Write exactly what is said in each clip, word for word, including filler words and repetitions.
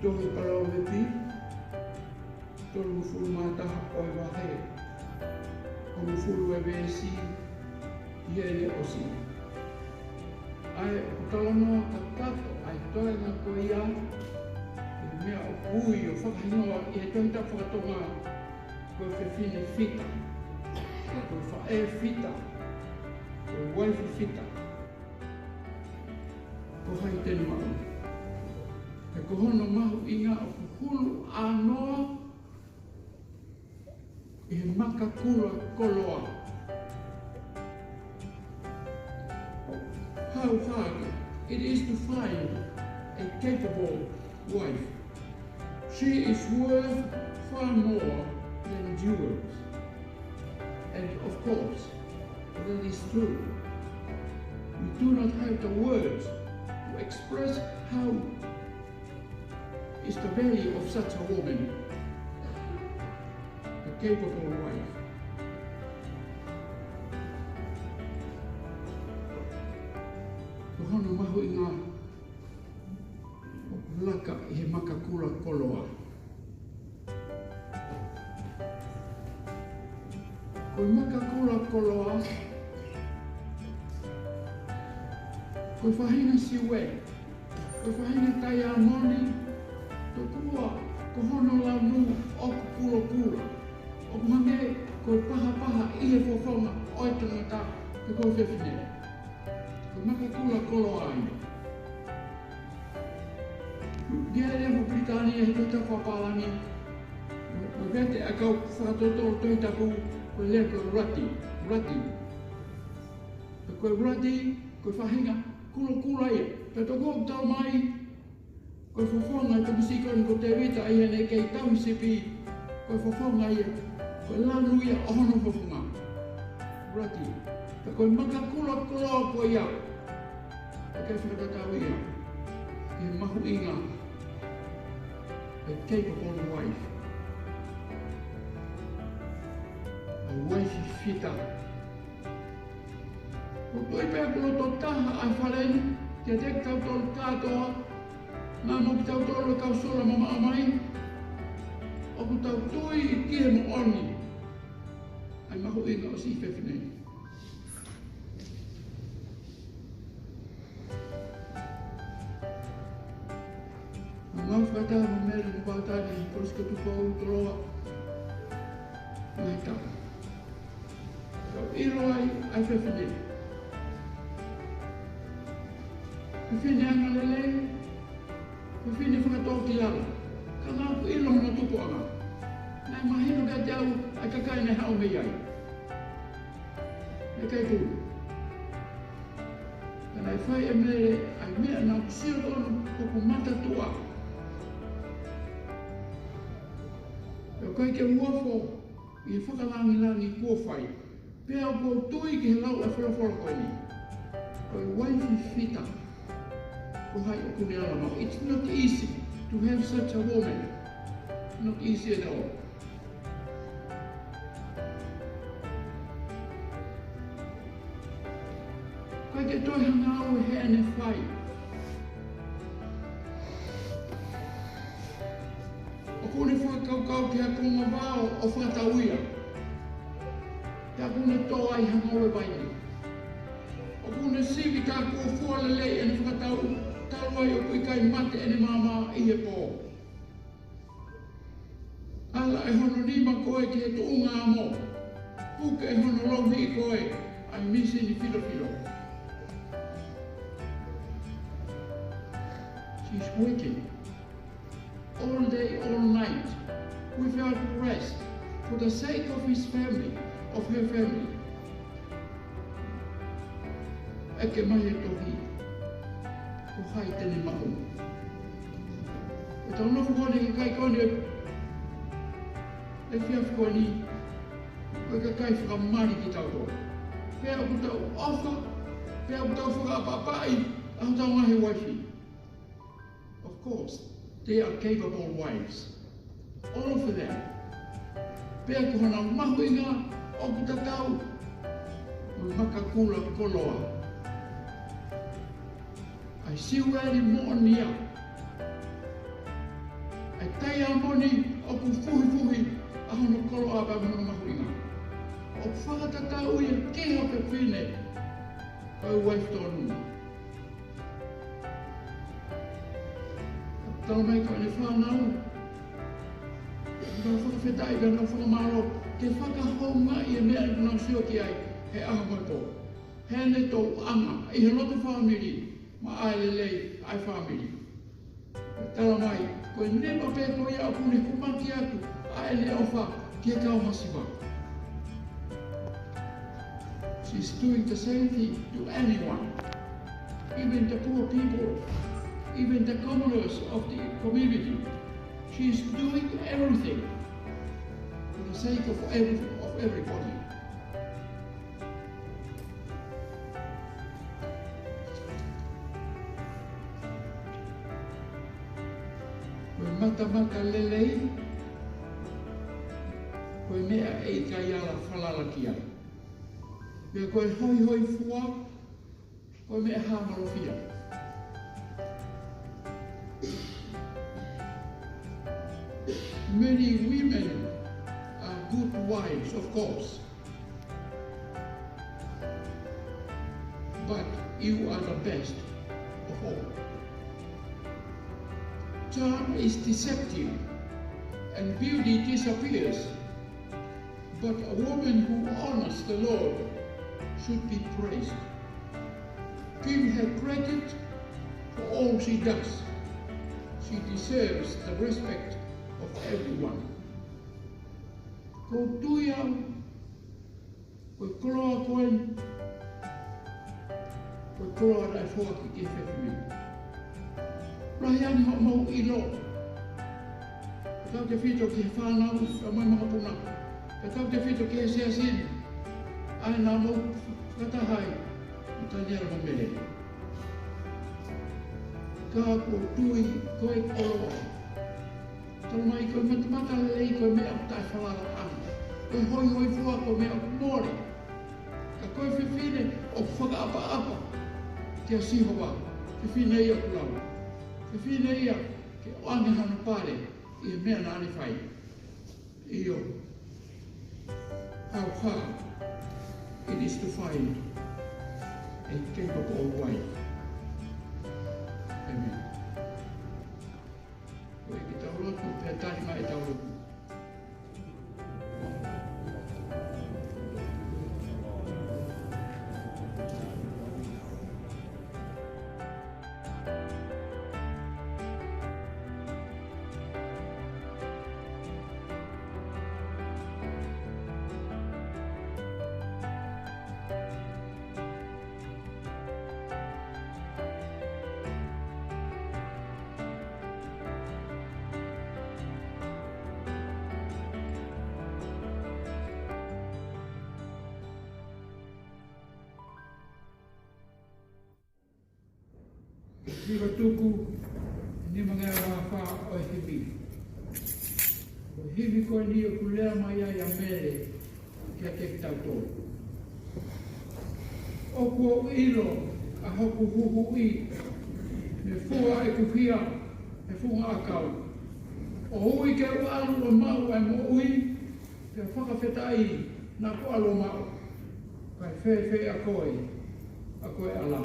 Tohi Palōvepi, tolungofulu mā taha ʻo e vahe, hongofulu e veesi ʻi heʻene ʻosi. ʻA ia ʻoku talanoa kakato ʻa e toenga ko ia ki he meʻa ʻoku ui ʻo fakahingoa ʻi he Tohi Tapu faka-Tonga ko e fefine fita, ko e faʻē fita, ko e uaifi fita. Ko hai te ne maʻu? He ko hono mahuʻinga ʻoku hulu ʻānoa ʻi he maka kula koloa. How hard it is to find a capable wife. She is worth far more than jewels. And of course, that is true. We do not have the words to express how is the value of such a woman, a capable wife. Ko hono mahuʻinga ʻoku laka ʻi he maka kula koloa. Ko e maka kula koloa, ko e faʻahinga siuē, ko e faʻahinga taiamoni, tokua ko hono lanu ʻoku kulokula, ʻoku hangē ko e pahapaha ʻi he fofonga ʻo e tangata pe ko e fefine. Ko e maka kula koloa ia. Lea ia ʻa e Pilitānia he Tohi Tapu fakapālangi, ʻo e vete ʻa e kau fakatotolo Tohi Tapu, ko e lea ko e rati, rati. Ko e rati, ko e faʻahinga kulokula ia. Pea tokua ʻoku tau mai, ko e fofonga ʻo e tamaiki ko eni ko Tēvita ʻi heʻene kei tauhi sipi, ko e fofonga ia, ko e lanu ia ʻo hono fofonga. Rati. Pea ko e maka kula koloa ko ia, ʻoku fakatatau ia ki he mahuʻinga ʻo e capable wife. ʻA e uaifi fita. ʻOku ou tui pē ʻoku loto taha ʻa e fale ni kiate kitautolu kātoa, naʻa mo kitautolu ʻa e kau sola mamaʻo mai, ʻoku tau tui ki he moʻoni ʻa e mahuʻinga ʻo siʻi fefine. Naʻa mau fakataha mo Mele mo Pātani ʻi he Kolisi ko Tupou, Toloa, Maitā. Tau ʻilo ai ʻa e fefine. Fefine angalelei, fefine fakatōkilalo. Ka naʻa ku ʻilo hono tupuʻanga. Naʻe mahino kiate au ʻa e kakai naʻe haʻu mei ai. Naʻe ʻikai tui. Ka naʻe fai ʻe Mele ʻa e meʻa naʻa ku sio tonu ʻoku matuʻotuʻa. ʻOku ʻikai ke u ofo ʻi he fakalangilangi kuo fai. Pea ʻoku ou tui ki he lau ʻa e folofola ko eni. Ko e uaifi fita, ko hai ʻoku ne ala maʻu? It's not easy to have such a woman. Not easy at all. ʻIkai ke toe hangē ʻa e meʻa ʻoku ne fai. ʻOku ne fakakaukau ki ha konga vao ʻo fakatau ia. Pea ʻoku ne tō ai ha ngoue vaine. ʻOku ne sivi tā kuo fua lelei ʻene fakatau, talu ai ʻoku ʻikai mate ʻene maama ʻi he pō. Ala ʻe hono nima ko ē ki he tuʻunga amo. Puke ʻe hono lomiʻi ko ē ʻa e mīsini filofilo. She's working all day, all night, without rest, for the sake of his family, of her family. ʻEke mai e tohi, ko hai te ne maʻu? ʻE tau nofo ko eni he kakai ko eni, ʻe fiafia ko eni, ko e kakai fakamali kitautolu. Pea ʻoku tau ʻofa, pea ʻoku tau fakaʻapaʻapaʻi ʻa hotau ngaahi uaifi. Of course, they are capable wives. All of them. Pea ko honau mahuʻinga ʻoku tatau mo e maka kula koloa. ʻA e siueli moʻonia. Taiamoni ʻoku fuhifuhi ʻa hono koloa pea mo hono mahuʻinga. ʻOku fakatatau ia ki ha fefine ko e uaifi tonu. Talamai ko ʻene fānau, nau fakafetaʻi pea nau fakamālō ke fakahoungaʻi e meʻa naʻa nau sio ki ai he ʻaho mo e pō. Heʻene tōʻonga ʻi he loto fāmili, maʻa e lelei ʻa e fāmili. Talamai, ko e nepa pē ko ia ʻoku ne kumaki atu ʻa ʻene ʻofa ki he kau masiva. She's doing the same thing to anyone, even the poor people, even the commoners of the community. She's doing everything for the sake of every, of everybody. Ko e matamata lelei, ko e meʻa ʻe ʻikai ala falala ki ai. Pea ko e hoihoifua, ko e meʻa hāmalofia. Many women are good wives, of course. But you are the best of all. Charm is deceptive and beauty disappears, but a woman who honors the Lord should be praised. Give her credit for all she does. She deserves the respect of everyone. Ko e tui au, ko e koloa ko eni, ko e koloa naʻe foaki ki he fefine. Lahi ange hoʻomou ʻilo. Tautautefito ki he fānau, kae ʻumaʻā e makapuna. Tautautefito ki he siasi ni. ʻA ia naʻa mou fakataha ai mo Taniela mo Mele. Ka ko e tui, ko e koloa. Talamai ko e matamata lelei ko e meʻa ʻoku taʻefalala ange. Ko e hoihoifua ko e meʻa ʻoku mole. Ka ko e fefine ʻoku fakaʻapaʻapa kia Sihova. Fefine ia ʻoku lau. Fefine ia ke ʻoange hano pale ʻi he meʻa naʻa ne fai. ʻIo. How hard it is to find a capable wife. ʻĒmeni. Ko e ke tau lotu, pea tali mai ʻetau lotu. Siva tuku, nimangeau mā fā ʻo e himi. Ko e himi ko eni ʻoku lea mai ai ʻa Mele kiate kitautolu. ʻOku ou ʻilo ʻa hoku huhuʻi, mei he fua ʻeku hia he funga ʻakau. ʻO ui ke u ʻalu ʻo maʻu ʻa e moʻui, pea fakafetaʻi naʻa ku ʻalu ʻo maʻu. Kae fēfē ʻa koe, ʻa koe ʻAla?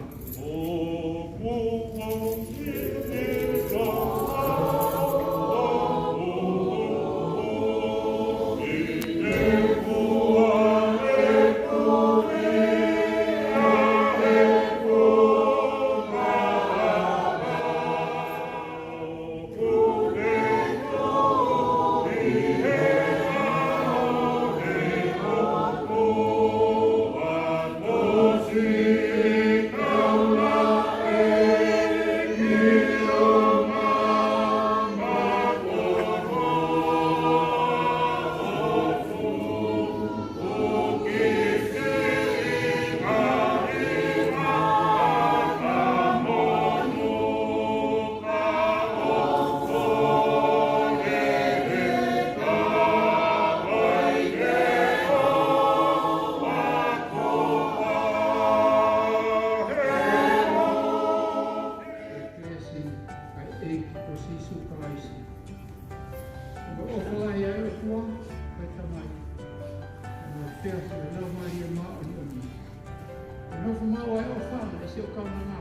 Mau ʻa e ʻofa ʻa e Siʻi ʻo Kaunanga.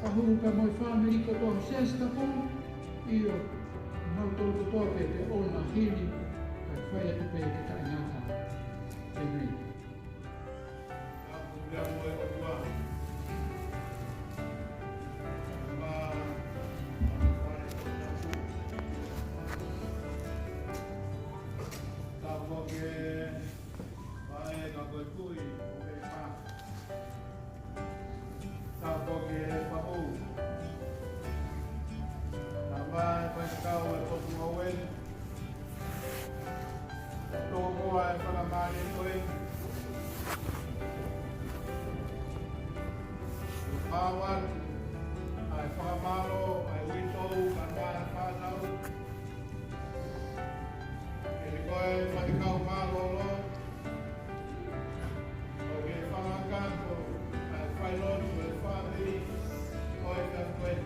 Ka hū pē mo e fāmili kotoa ʻo Siaosi Tapu, ʻio, mau tolu kotoa pē te ona hili, kae fai atu pē ke taʻengata. ʻĒmeni. Tapu ke Vae ka ko e kui ʻo e pā. Tapu ke pahū. Tama e faikau e potu ngāue. Tō koa e fakamālie ko e. Pāua ʻa e fakamālō, ʻa e uitou, kae ʻumaʻā e fānau. Ke ko e faikau mālōlō, ʻo ke fakakakato ʻa e failotu e fāmili ʻo e kakai.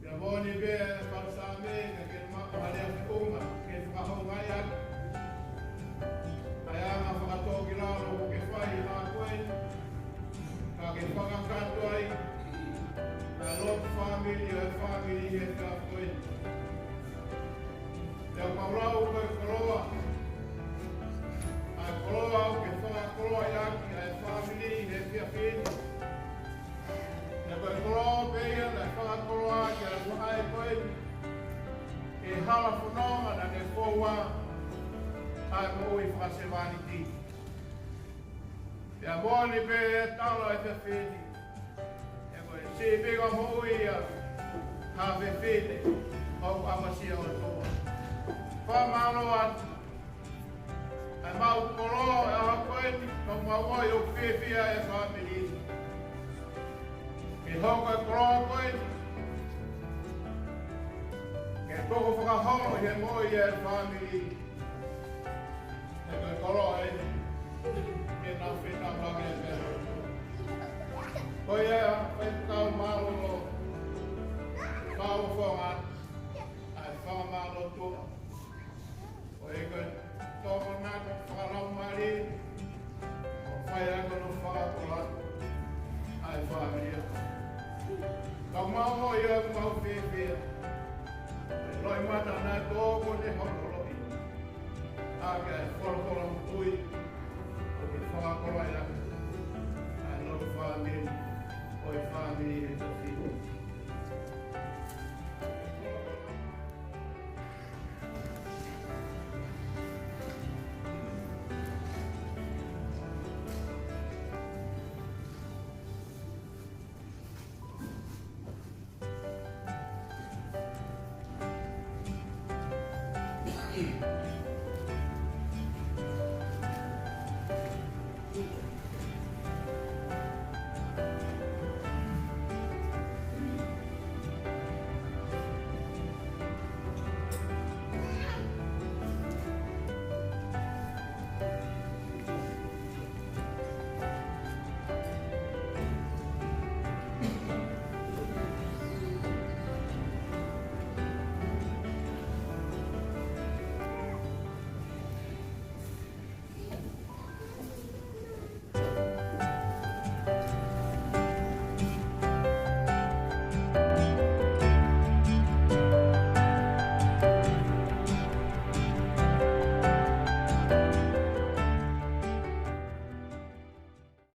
Pea moʻoni pē e palusame, ka ke maʻu ha lea feʻunga, ke fakahoungaʻi atu ʻa e anga fakatōkilalo ʻoku ke fai ʻi he ʻaho ko eni, ka ke fakakakato ai ʻa e lotu fāmili ʻo e fāmili he efiafi ko eni. Pea mau lau ko e koloa, ʻa e koloa ʻoku ke fakakoloaʻi ʻaki ʻa e fāmili he efiafi ni. Pea ko e koloa pē ia naʻe fakakoloa ki he faʻē ko eni, ʻi he hala fononga naʻa ne foua ʻa e moʻui fakasevāniti. Pea moʻoni pē e tala ʻo e efiafi ni, he ko e sīpinga moʻui ia ha fefine ʻoku ʻamasia ʻOtua. Fakamālō atu ʻa e maʻu koloa ʻo e ʻaho ko eni, ka mau ʻoku fiefia e fāmili. Ke hoko e koloa ko eni ke tukufakaholo ʻi he moʻui e fāmili. He ko e koloa eni ke nau fetaulaki ai pea mo e ʻOtua. Ko ia, faikau mālōlō, fakaʻofoʻofa atu ʻa e fakamālō ʻOtua. Ko e ko e tokonaki fakalaumālie, ʻo fai ai ko hono fakakoloa ʻa e fāmili. Ka mau ʻoku mau fiefia. Loʻimata naʻe tō ko eni hono loʻi. ʻA e folofola moʻui.